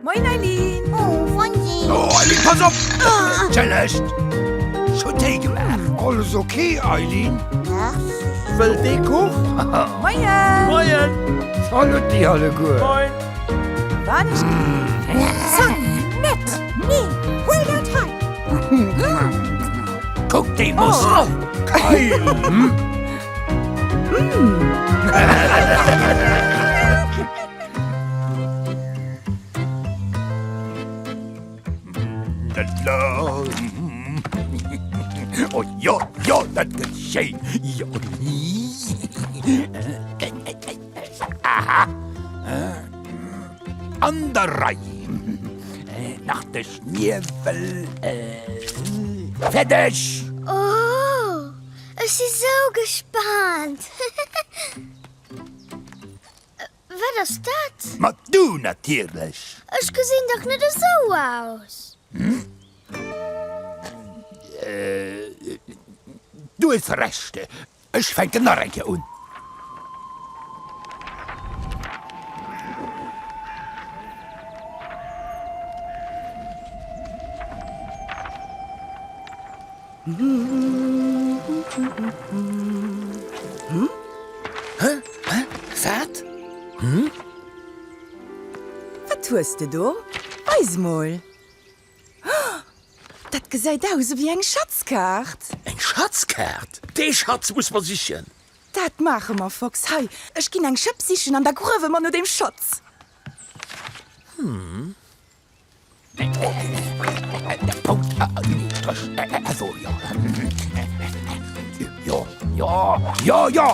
Moin Eileen! Oh, Fonsi! Oh, Eileen, pass op! Entschëllegt! Ech hunn Téi gemaach. Alles ok, Eileen? Merci. Wëllt ee Kuch? Moien! Moien! Saluti alleguer! Moin! Wann ech Zack, net! Nee, huel dat hei! Kuck déi Muskel! Geil! Oh jo, jo, dat gëtt schéin! Jo. Aha. An der Rei. Nach de Schniewel. Fäerdeg! Oh, ech si sou gespaant! Wat ass dat? Ma du natierlech! Ech gesinn dach net esou aus! Du hues Recht, ech fänken nach eng Kéier un. Wat? Wat hues de do? Weis mol. Dat gesäit aus ewéi eng Schatzkaart. Eng Schatzkaart? Dee Schatz muss mer sichen. Dat maache mer, Fox. Hei, ech ginn eng Schëpp sichen an da gruewe mer no deem Schatz. Punkt, Strich, also jo. Jo, jo, jo, jo,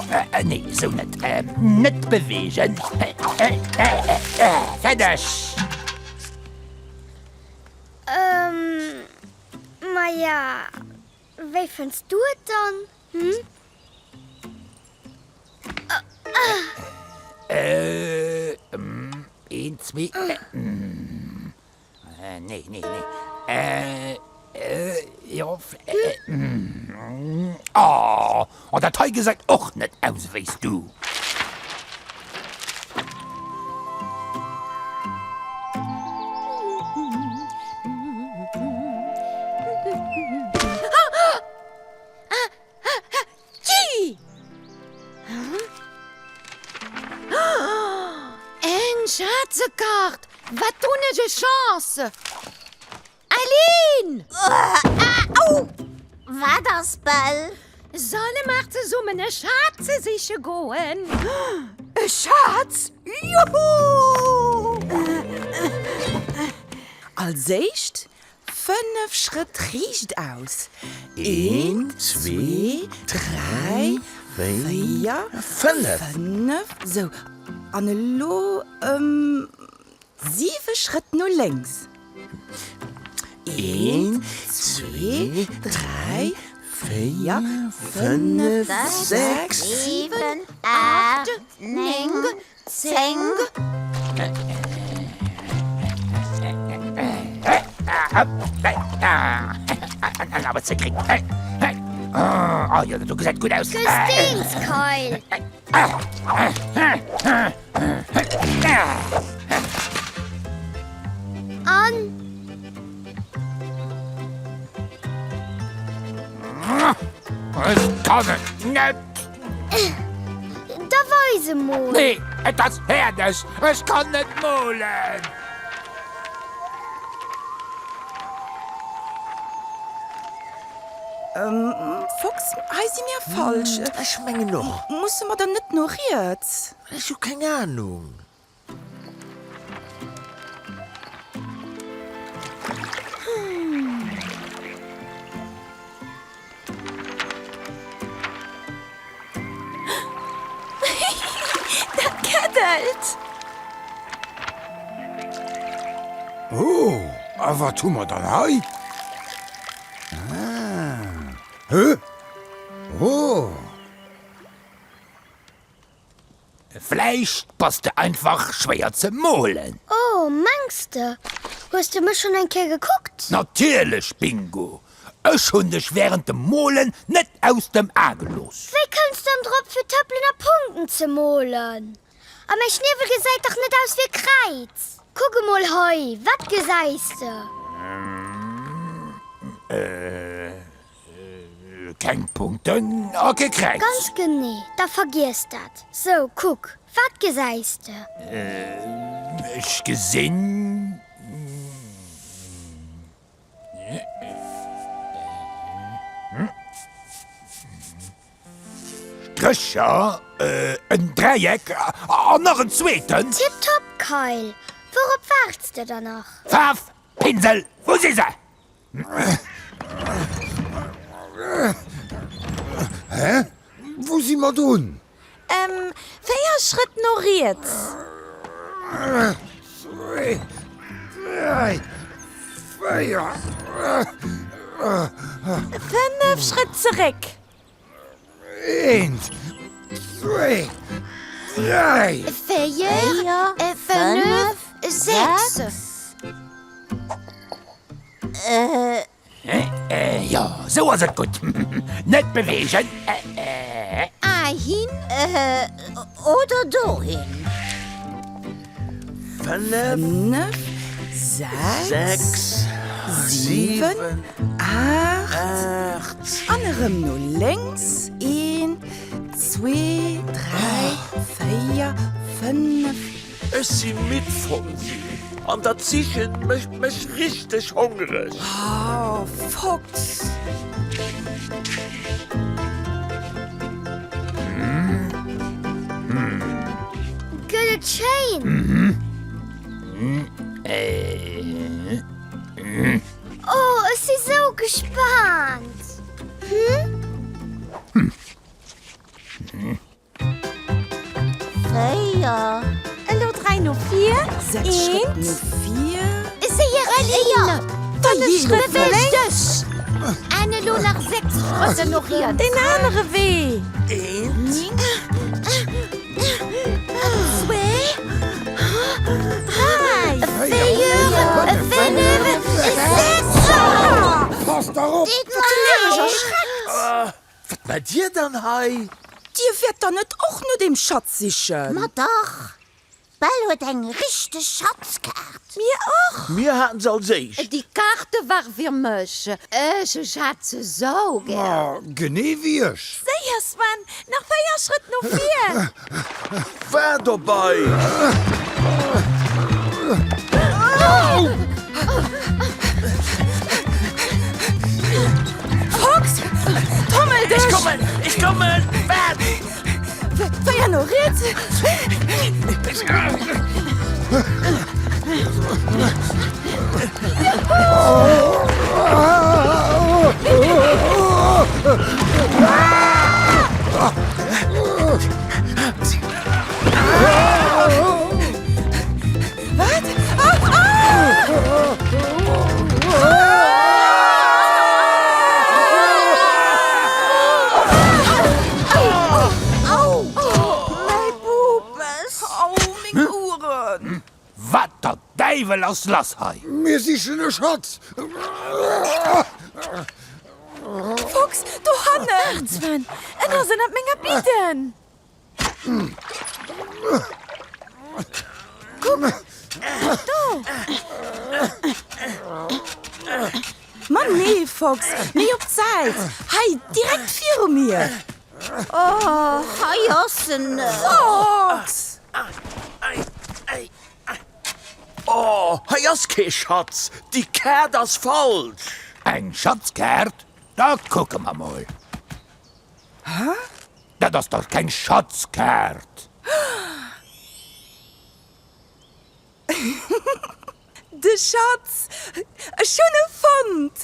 nee, esou net. Net beweegen. Fäerdeg! Ehm, maja, wéi fënns du et dann, hm? Äh, een, zwee, nee, nee, nee, äh, jo, oh, oh, dat hei gesäit och net aus ewéi s du. Eng Schazekaart! Wat hunn ech e Chance! Aline! Au! Wat ass, Belle? Solle mer zesummen e Schatz siche goen? E Schatz? Juhu! Als éischt 5 Schrëtt riicht aus. Een, zwee, dräi, véier, fënnef. Sou, an elo 7 Schrëtt no lénks. Een, zwee, dräi, véier, fënnef, 6, 7, 8, 9, 10. Oh jo, dat do gesäit gutt aus. Gesteen's-Keil. An? Ech kann et net! Da weis emol! Nee, et ass fäerdeg! Ech kann net molen! Fox, hei si mir falsch. Ech mengen och. Musse mer dann net no riets? Ech hu keng Anung. Dat keddelt! Oh, a wat hu mer dann hei? Ah, hä? Oh! Vläicht bass de einfach schwéier ze molen. Oh, mengs de? Hues de mech schonn eng Kéier gekuckt? Natierlech, Bingo! Ech hunn dech wärend dem Molen net aus dem A gelooss. Wéi kënns dann drop fir Tëppelen a Punkten ze molen? A mäi Schniewel gesäit dach net aus wéi e Kräiz. Kuck emol hei, wat gesäis de? Keng Punkten a kee Kräiz. Ganz genee, da vergiess dat. Sou, kuck, wat gesäis de? Ech gesinn. Strécher, en Dräieck an nach en zweeten. Tiptop, Kayl! Wourop waarts de dann nach? Faarf, Pinsel, wou si se? Hä? Wou si mer drun? Ehm, 4 Schrëtt no riets. Zwee, dräi, 4. 5 Schrëtt zeréck. Eent, zwee, dräi. 4, 5, 6. Jo, sou ass et gutt. Net beweegen. Ahin oder dohin? 5, 6, 7, 8. An erëm no lénks. Een, zwee, dräi, véier, fënnef. Ech si midd, Fonsi, an dat Sichen mécht mech richteg hongreg. Oh, Fox! Gëtt et schéin? Oh, ech si sou gespaant! Hm? 4. Elo 3 no vir. 6 Schrëtt no vir. Séier, séier! 5 Schrëtt no Beweeg lénks. dech! An elo nach 6 Schrëtt no riets. Den anere Wee. Eent. Zwee. 3. 4. 5. 6. Passt dach op! Wat hunn mir mech erschreckt! Wat maacht dir dann hei? Dir wäert dann net och no deem Schatz sichen? Ma dach! D'Belle huet eng richteg Schatzkaart. Mir och! Mir haten se als éischt. Déi Kaarte war fir mech. Ech, ech hat se sou gär. Ma genee wéi ech. Séier, Sven! Nach 4 Schrëtt no vir! War dobei! Fox, tommel dech! Ech kommen, ech kommen! Waart! Féier no riets! Wat? Au! Mäi Bubes! Au, meng Oueren! Wat der Däiwel ass lass hei? Mir sichen e Schatz! Fuchs, dohannen! Waart, Sven, en ass ënnert menger Bidden! Kuck, do! Ma nee, Fox, méi op d'Säit! Hei, direkt viru mir! Oh, hei ass en! Fox! Oh, hei ass kee Schatz! Déi Kaart ass falsch! Eng Schatzkaart? Da kucke mer mol. Hä? Dat ass dach keng Schatzkaart! De Schatz! Ech hunn e fonnt!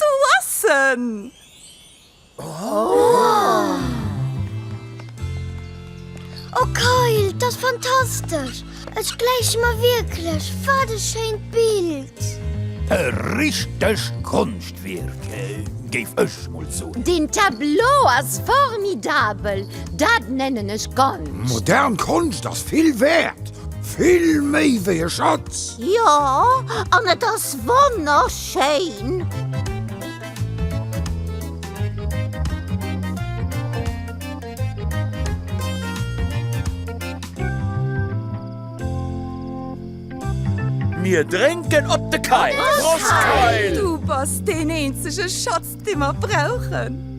Do ass en! Oh Kayl, 't ass fantastesch! Ech gläiche mer wierklech! Wat e schéint Bild! E richtegt Konschtwierk, géif ech mol soen. Deen Tableau ass formidabel! Dat nennen ech Konscht! Modern Konscht ass vill wäert, vill méi wéi e Schatz! Jo, an et ass wonnerschéin! Mir drénken op de Kayl! Prost Kayl! Du bass deen eenzege Schatz, dee mer brauchen!